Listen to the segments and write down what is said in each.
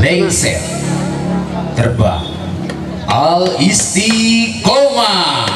Lengser terbang Al Istiqomah.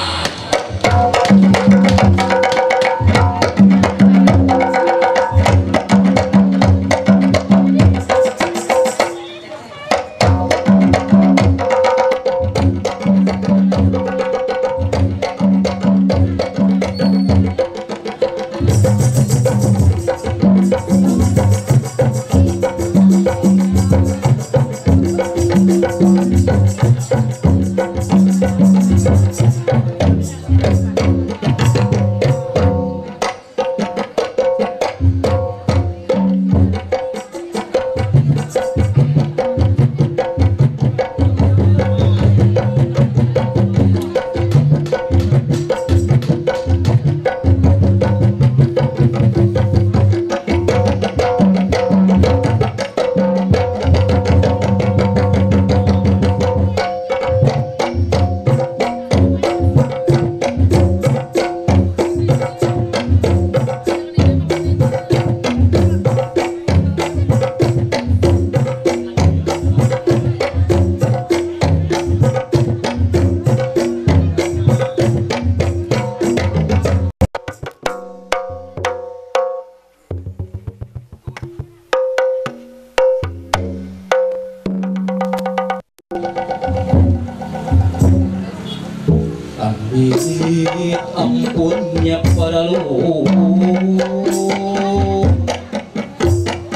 Ampunnya para luhur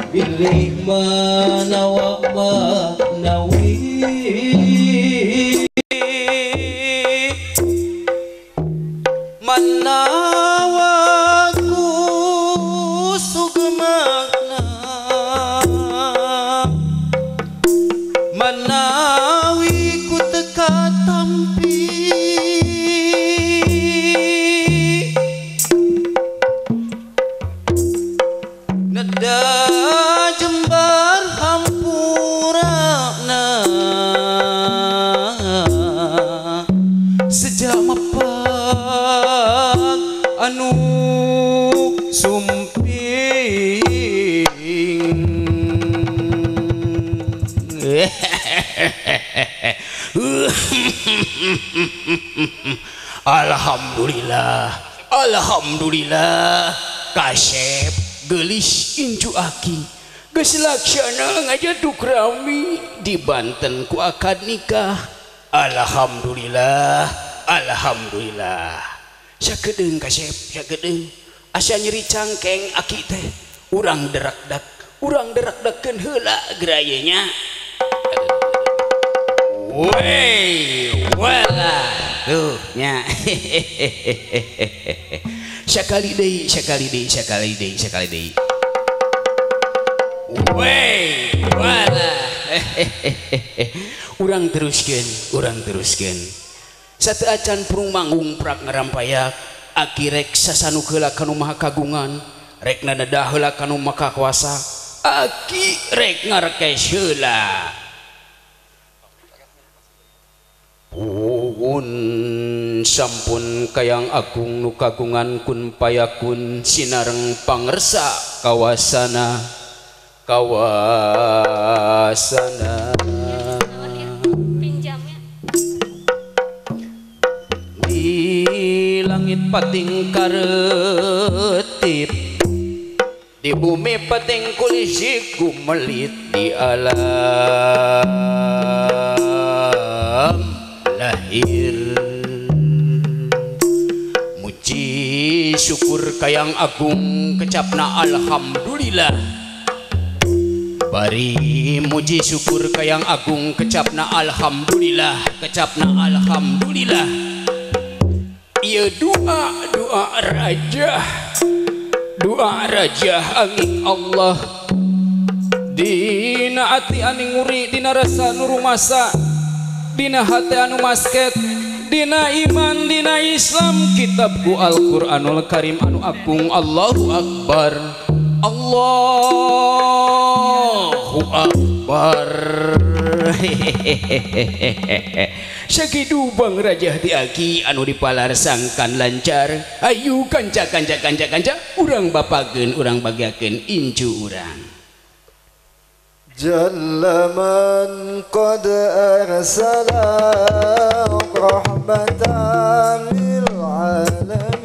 bilih manawa manawi manawa ku sugmakna manawi ku teka tampi neda jembar hampurana sejak mapak anu sumping. Alhamdulillah, alhamdulillah, kasep gelis incu aki geus laksana ngajaduk rami di Banten ku akad nikah. Alhamdulillah, alhamdulillah. Sakedeung kasep, sakedeung asa nyeri cangkeng aki teh. Urang derakdak, urang derakdakeun heula geraye nya. Wey, wala tuh nya. Sekali deui, sekali deui, sekali deui, sekali deui. Wey, wala. Urang teruskeun, urang teruskeun. Satu acan purung manggung prak ngarampayak, aki rek sasanuk heula kanu maha kagungan, rek nadedah heula kanu maha kuasa, aki rek ngarekes heula. Puun sampun kayang agung nu kagungan kun payakun sinareng pangersa kawasana kawasana di langit pating karetip di bumi pating kulisi gumelit di alam lahir. Muji syukur kayang agung kecapna alhamdulillah. Bari muji syukur kayang agung kecapna alhamdulillah, kecapna alhamdulillah. Ieu doa doa raja, doa raja angin Allah. Dina ati anu nguri, dina rasa nu rumasa, dina hati anu masket, dina iman, dina Islam, kitabku Al-Qur'anul Karim anu agung. Allahu Akbar, Allahu Akbar. Sakitu bang raja ti aki anu dipalar sangkan lancar. Ayu kanca kanca kanca kanca urang bapakeun urang bagiakeun incu urang. جل من قد أرسل رحمة للعالمين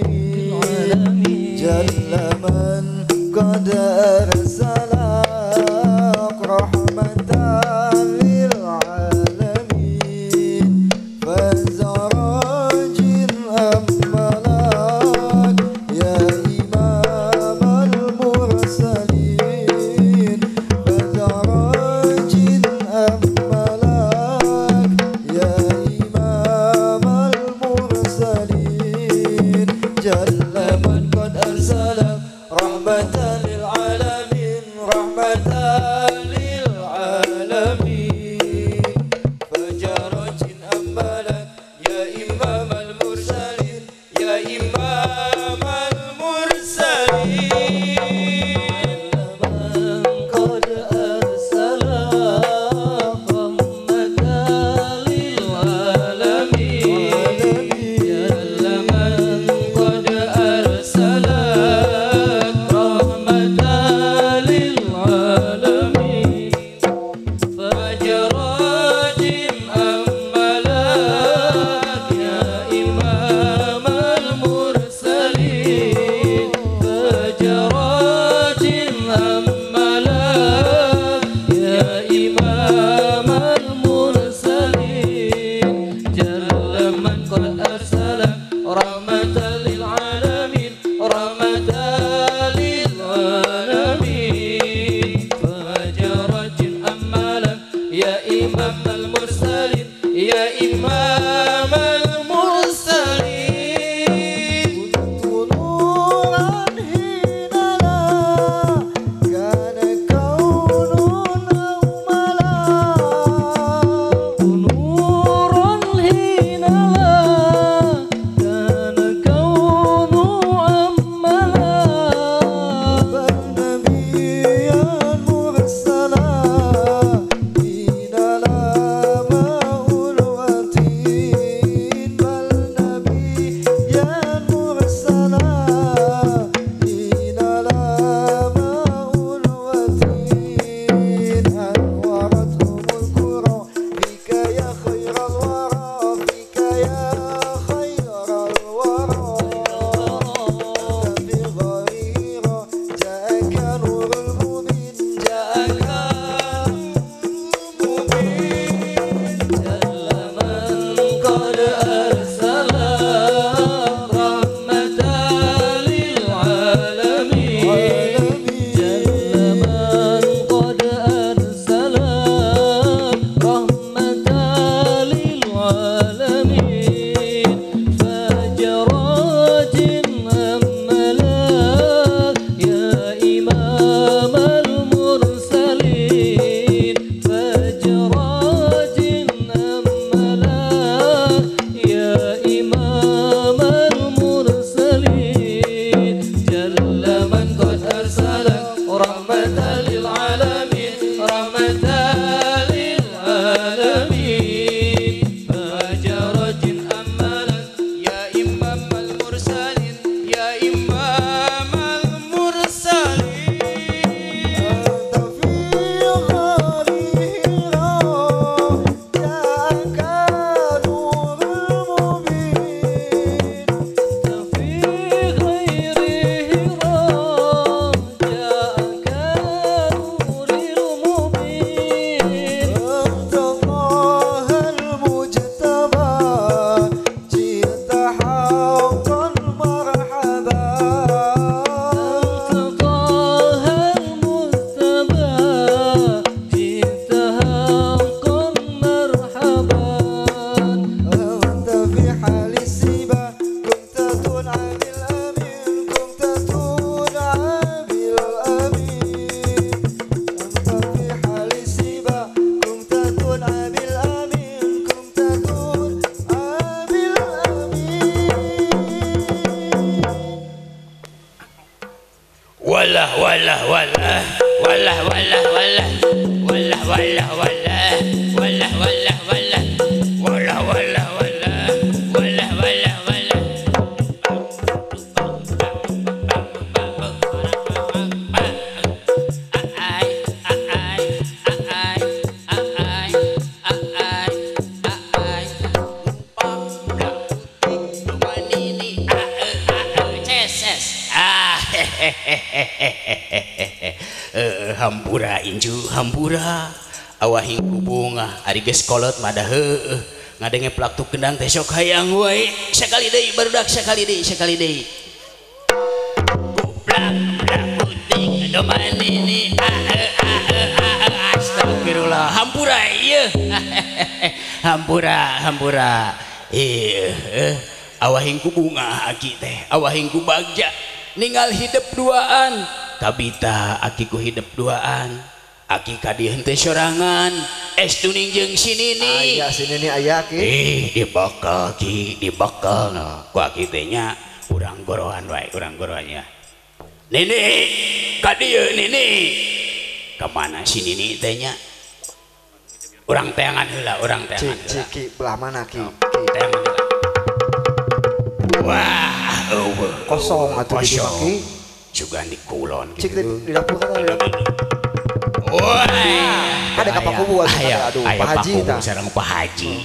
جل من قد أرسل رحمة للعالمين فزراج أم ملاك يا إمام المرسلين فزراج أم ملاك يا إمام المرسلين جل من قد أرسل رحمة للعالمين رحمة للعالمين فجرج أم ملك يا إمام المرسلين يا إمام المرسلين من قد أرسل رحمة للعالمين جل من قد أرسل رحمة للعالمين فجراج أم ملاك يا إمام المرسلين فجراج أم ملاك يا إمام المرسلين جل من قد أرسل رحمة للعالمين رحمة للعالمين فجرج أم ملاك يا إمام المرسلين يا إمام المرسلين كنت نورا حين لا كان كون أو ملا نورا حين لا كان كون أملا بل نبيا مرسلا حين لا Hampura inju hampura awahing ku bunga ari geus kolot mah da heueuh ngadenge plak tu kendang teh sok hayang wae sakali deui barudak sakali deui sakali deui plak plak puting domanini astagfirullah hampura ieu hampura hampura ieu awahing ku bunga aki teh awahing ku bagja ninggal hidup duaan kabita aki ku hidup duaan aki ka dieu henteu sorangan es tuning jeung si Nini aya si Nini aya ki dibakal ki dibakal ku aki teh nya urang gorohan wae urang gorohannya Nini ka dieu Nini ka mana si Nini teh nya urang teangan heula urang teangan heula ki belah mana ki teangan heula wah eueuh kosong atuh di maki sugan di kulon cik di dapur kan di dapur wah ada ka Pakubu atuh aduh Pak Haji tah sareng Pak Haji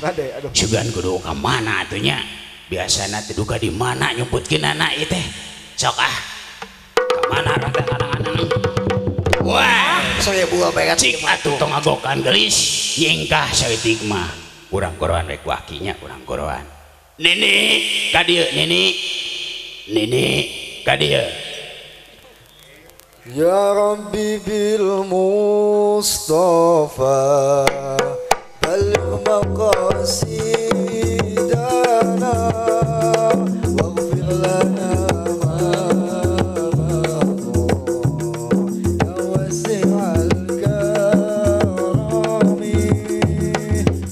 sugan kudu ka mana atuh nya biasana teh duka di mana nyebutkeun anak ieu teh sok ah ka mana rada kadang-kadang wah saya buah bae cik atuh tong agokan geulis nyingkah saeutik mah urang gorohan we ku akinya urang gorohan Nini ka dieu Nini Nini ka dieu Ya Rabbi bil Mustafa balligh maqasidana waghfir lana ma madha ya wasi'al karami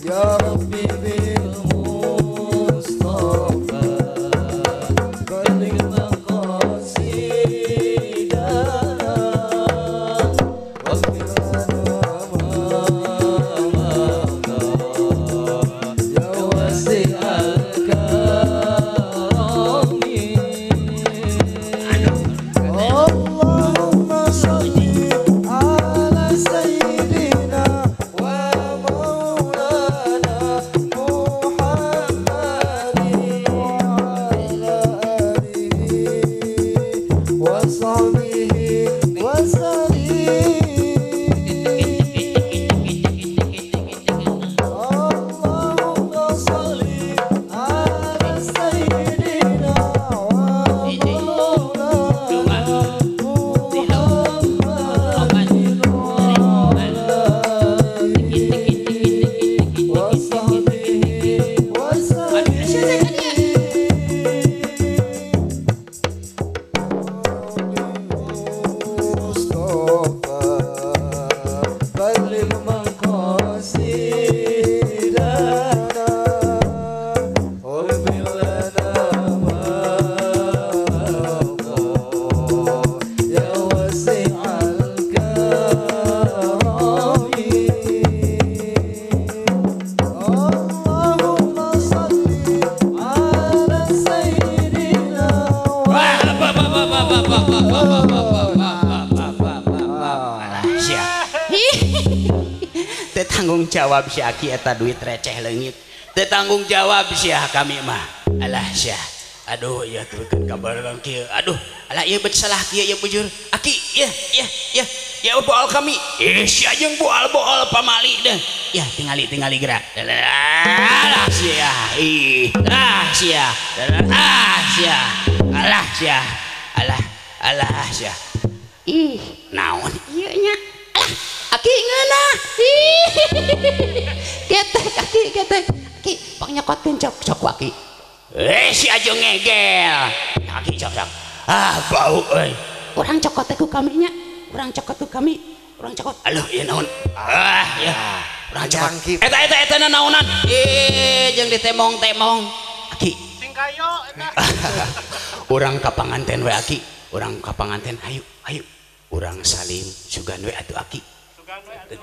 ya Rabbi bil Mustafa balligh maqasidana waghfir lana ma madha ya wasi'al karami. Allahumma shalli ala sayyidina wa maulana Muhammadin wa ala alihi wa sahbihi wa sallim. Allahumma shalli ala sayyidina wa maulana Muhammadin wa ala alihi wa sahbihi wa sallim. Mustafa balligh maqasidana waghfir lana ma madha ya wasi'al karami. Allahumma shalli ala sayyidina wa Alah sia. Teu tanggung jawab si aki eta duit receh leungit. Teu tanggung jawab sia kami mah. Alah sia. Aduh ieu turunkeun ka barang kieu. Aduh, alah ieu bet salah kieu ieu bujur. Aki, ieu ieu ieu ya boal kami. Ih sia jeung boal-boal pamali deh. Ya tingali tingali gerak. Alah sia. Ih, ah sia. Ah sia. Alah sia. Alah, alah sia. Ih, naon ieu nya? Alah, aki ngeunah. Ih. Ketek aki ketek. Aki pangnyokotin cok cok aki. Si aja ngegel. Aki cok cok. Ah, bau euy. Urang cokot teh ku kami nya. Urang cokot ku kami. Urang cokot. Aduh, ieu naon? Ah, ya. Urang cokot. Eta eta eta naonan? Ih, jeung ditemong-temong. Aki. Sing kayo eta. Urang ka panganten we aki. Urang ka panganten hayu, hayu. Urang salim sugan we atuh aki. Sugan we atuh.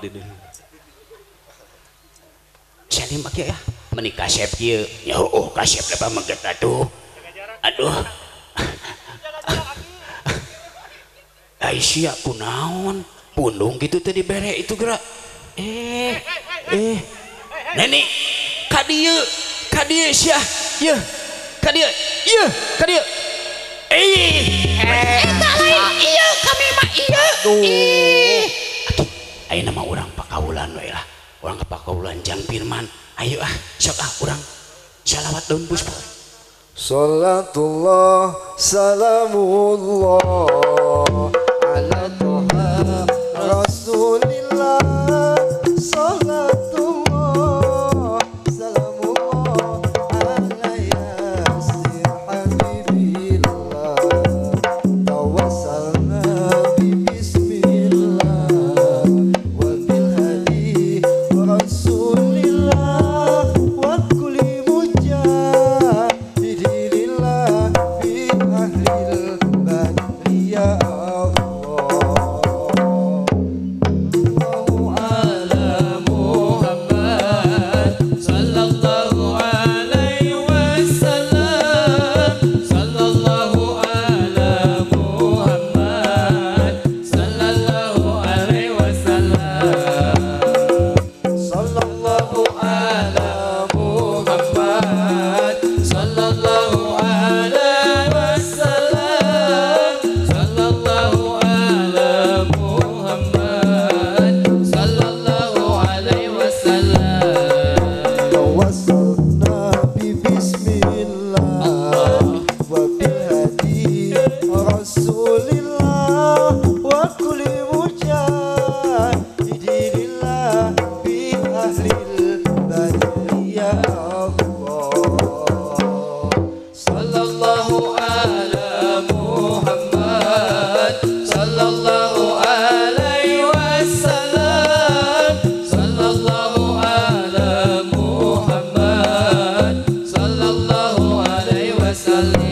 Salim aki ya. Meni kasep kieu. Ya oh kasep da pameget atuh. Aduh. Ai sia kunaon? Pundung kitu teh dibere itu gerak. Neni ka dieu, ka dieu sia. Yeuh, ka dieu. Yeuh, ka dieu. Eta lain ieu kami mah ieu. Ih. Ayeuna mah urang pakaulan we lah. Urang ka pakaulan Jang Firman. Ayo ah, sok ah urang shalawat daun puspa. Salatullah salamullah ala Toha Rasulillah. Salatullah salamullah ala Yasir Habibillah. Tawassalna bi bismillah wa bil hadi Rasulillah wa kulli mujahidin lillah fi ahlil badri ya Allah. Allahu ala Muhammad sallallahu alaihi wasallam. Sallallahu ala Muhammad sallallahu alaihi wasallam. Sallallahu ala Muhammad sallallahu alaihi wasallam. Sallallahu ala Muhammad sallallahu alaihi wasallam. Tawassalna bi bismillah wa bil hadi Rasulillah wa kulli mujahidin lillah fi ahlil badri ya Allah. Sallallahu ala Muhammad sallallahu alaihi wasallam. Sallallahu ala Muhammad sallallahu alaihi wasallam.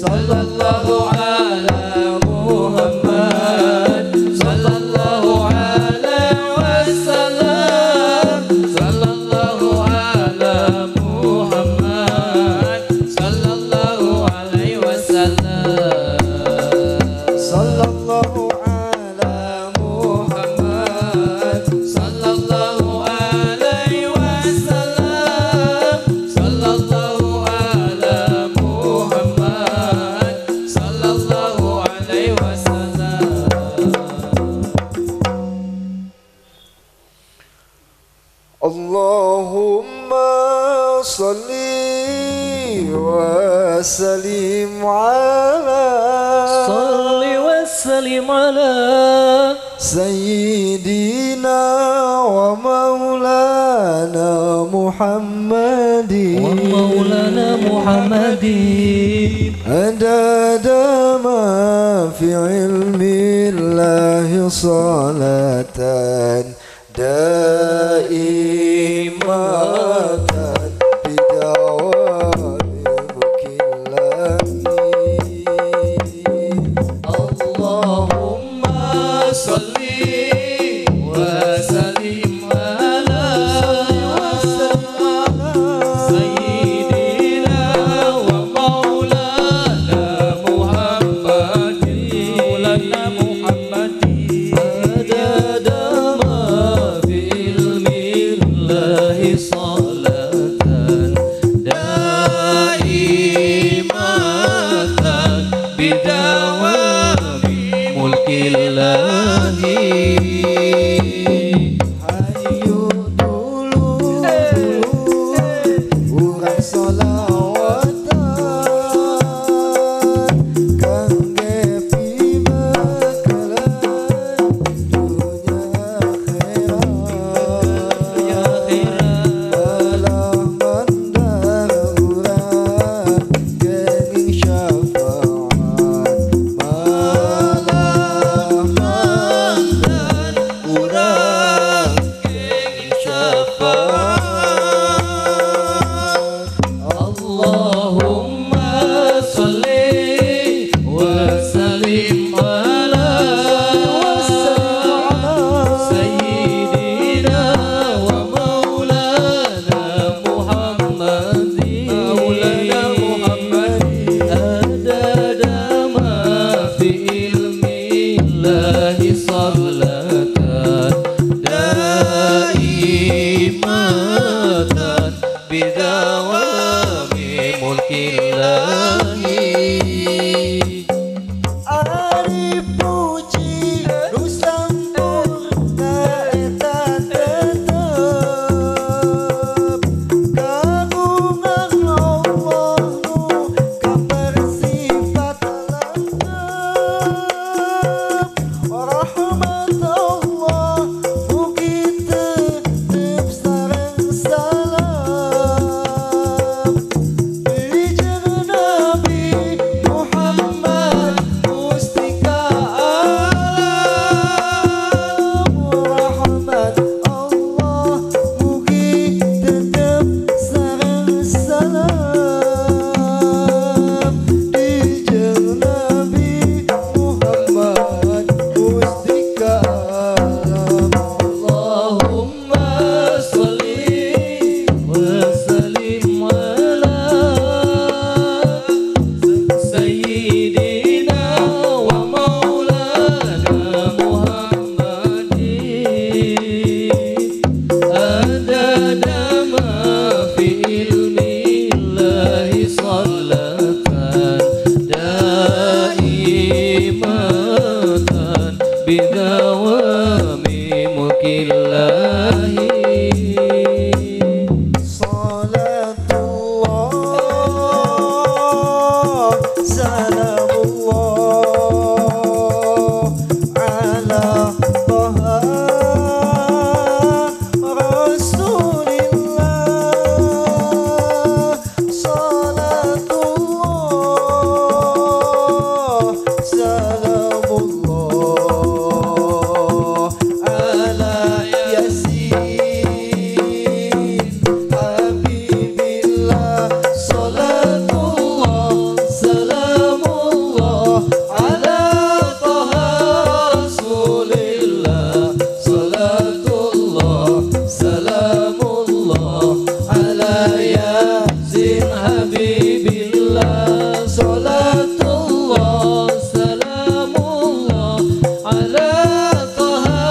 Sallallahu ala Muhammad sallallahu alaihi wasallam. Sallallahu ala Muhammad sallallahu alaihi wasallam. Sallallahu ala Muhammad sallallahu alaihi wasallam. Sallallahu ala Muhammad sallallahu alaihi wasallam. Allahumma salli wa sallim ala Salli wa sallim ala sayyidina wa maulana Muhammadin wa maulana Muhammadin. Adada ma fi ilmi Allahi salatan daimatan bidawami mulkillahi. Allahumma salli wa sallim ala sayyidina wa maulana Muhammadin. Maulana Muhammadin. Adada ma fi ilmi Allahi salatan daimatan bidawami mulkillahi. Hayu dulu urang solawatan kangge pibekalan dunya akhirat. Salatullah salamullah ala Taha Rasulillah. Salatullah salamullah ala Yasin Habibillah. Salatullah salamullah ala Taha Rasulillah. Salatullah salamullah ala Yasin Habibillah. Salatullah salamullah ala Taha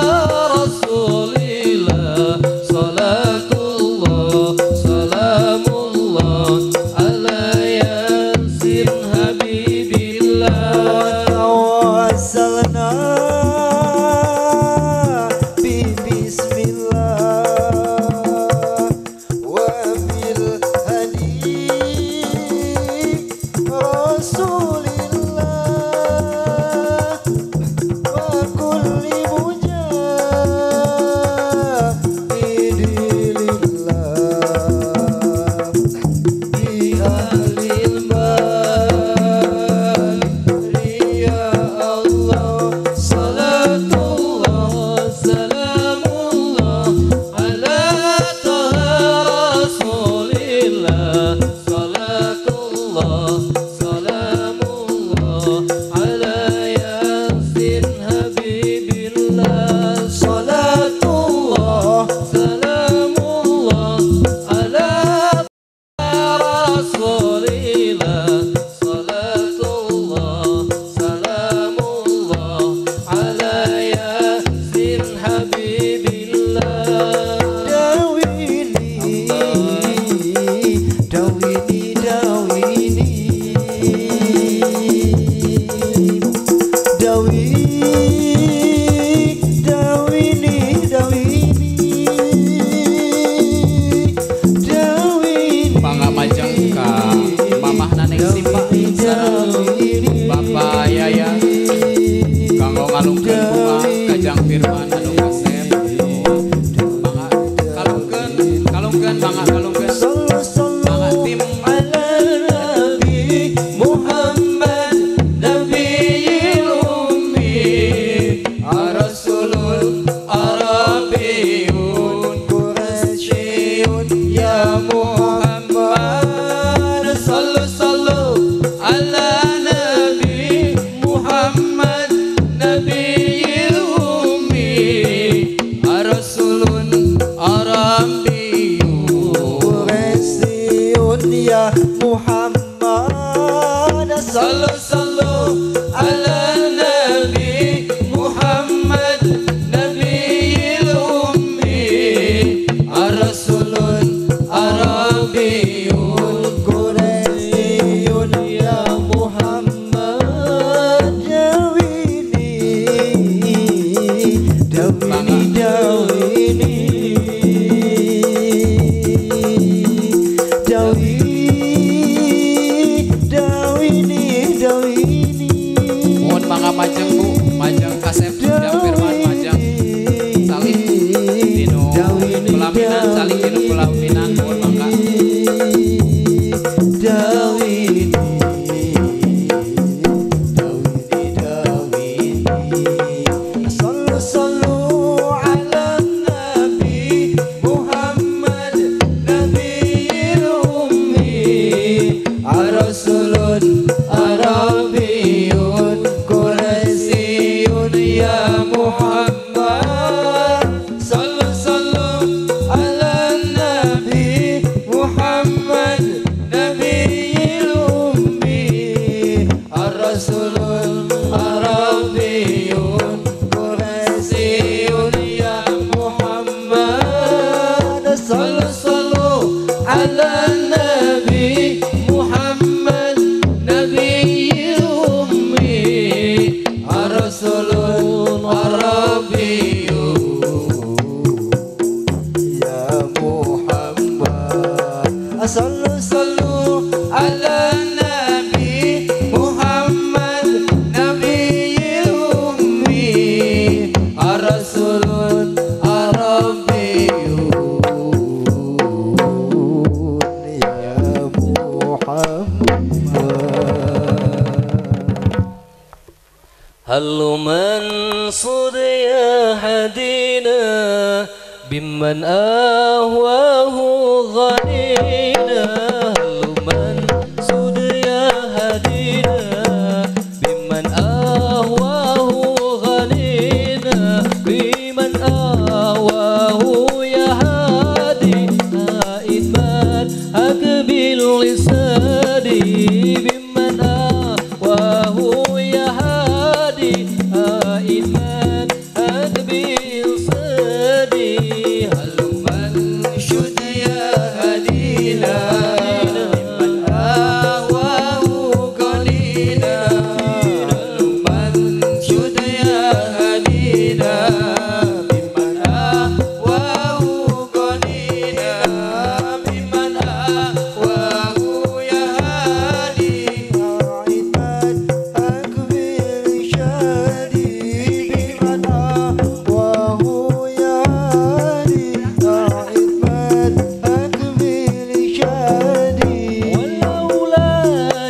Rasulillah. Salatullah salamullah ala Yasin Habibillah. Tawassalna bi bismillah wa bil hadi Rasulillah wa kulli mujahidin lillah bi Ahlil Badri ya Allah. Salatullah salamullah ala Taha Rasulillah. Salatullah salamullah ala Yasin Habibillah. Salatullah salamullah ala Rasulillah. Salatullah salamullah ala Yasin Habibillah. Dawini dawini dawini dawi dawini dawini dawini Pangamajeng ka Mamah Naneng Sipa sareng Bapak Yaya kanggo ngalungkeun bunga kajang Firman anu kasep. Mangga kalungkeun kalungkeun mangga kalungkeun Sallu sallu mangga tim ala Nabi Muhammad Nabiyil Ummi Rasulul Arabiyun Qurasyun Ya Muhammad. Sallu sallu ala Nabi Muhammad Nabiyil Ummi Rasulun Arabiyun Qurasyun ya Muhammad. Sallu sallu ala Nabi Muhammad Nabiyil Ummi Rasulun Arabiyun Qurasyun ya Muhammad. Dawini dawini dawini dawi dawini dawini Mohon mangga majeng Bu, majeng kasep jang Firman majeng salih dinu pelaminan salih dinu pelaminan mohon mangga. Dawini dawini dawini sallu sallu ala Nabi Muhammad Nabiyil Ummi Rasulun Arabiyun Qurasyun ya Muhammad. Sallu sallu ala Nabi Muhammad Nabiyil Ummi Rasulun Arabiyun Qurasyun ya Muhammad. Sallu sallu ala Nabi Muhammad Nabiyil Ummi Rasulun Arabiyun. صلوا صلوا على النبي محمد نبي الأمي الرسول الربي يا محمد. هل منصور يا هدينا بمن أهواه غنينا. هل منصور يا هدينا بمن أهواه غنينا بمن أهواه يا هادي إدمان أقبل لساني بمن أهواه يا هادي إدمان أقبل لساني. هل منشد يا هدينا بمن أهواه قليلا. هل منشد يا هدينا بمن أهواه قليلا بمن أهواه يا هادي عباد أكبر شادي بمن أهواه يا هادي عباد أكبر شادي. ولولا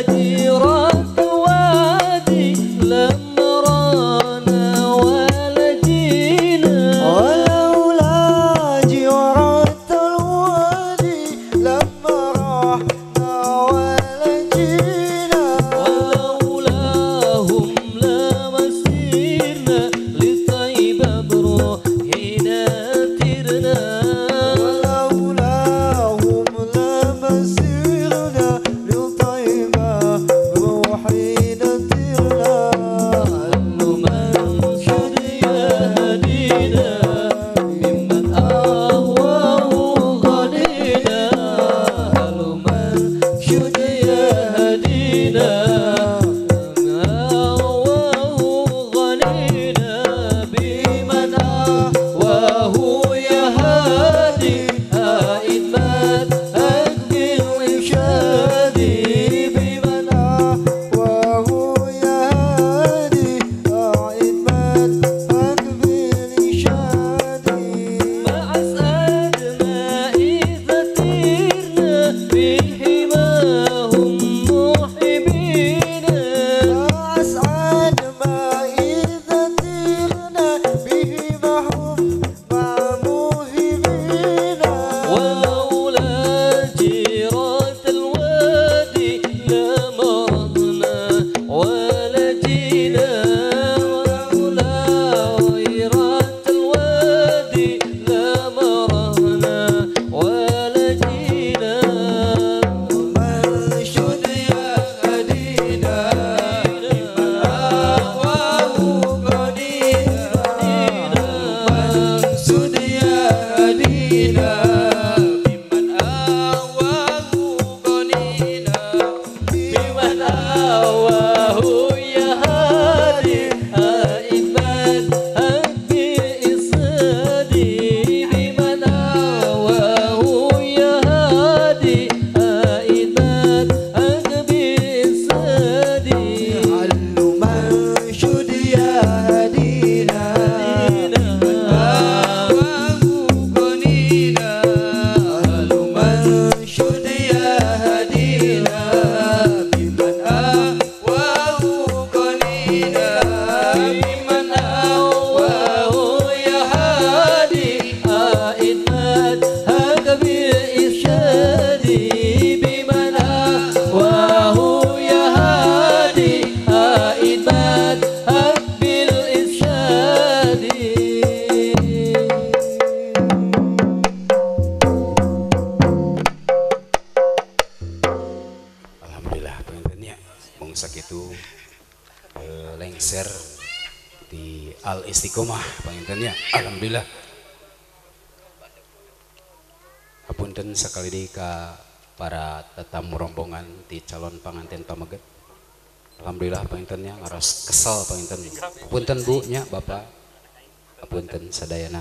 جيران وادي لما رانا ولا جينا. ولولا جيران الوادي لما رحنا ولا جينا. ولولاهم لما سيرنا لطيبة بروحنا ترنا. ولولاهم لما سيرنا لطيبة بروحنا ترنا. هل منشد يا هدينا ممن أهواه غنينا. هل منشد يا هدينا ممن أهواه غنينا بمن أهواه يا هادي إدمان أقبل إرشادي بمن أهواه يا هادي عباد أكبر شادي. مع أسعد ما إذا تيرنا في حماهم محبينا. أسعد ما إذا تيرنا بهما هم مع موهبينا. ولولا جيران الوادي لما رحنا ولا جينا. ولولا غيرات الوادي لما رحنا ولا جينا. منشد يا هدينا بمن أهواه غنينا. منشد يا هدينا بمن أهواه غنينا بمن أهواه يا هادي إدمان بإسنادي. بمن أهواه يا هادي إدمان بإسنادي. هل منشد يا هدينا بمن أهواه غنينا. هل منشد يا هدينا بمن أهواه غنينا بمن أهواه يا هادي إدمان بإرشادي. بمن أهواه يا هادي إدمان بالإرشاد. Alhamdulillah pengantinnya mung sakitu lengser di Al Istiqomah pengantinnya. Alhamdulillah. Hapunten sekali deui ka para tetamu rombongan di calon panganten pameget. Alhamdulillah pangintennya ngaros kesel panginten. Punten Bu nya Bapak. Punten sadayana.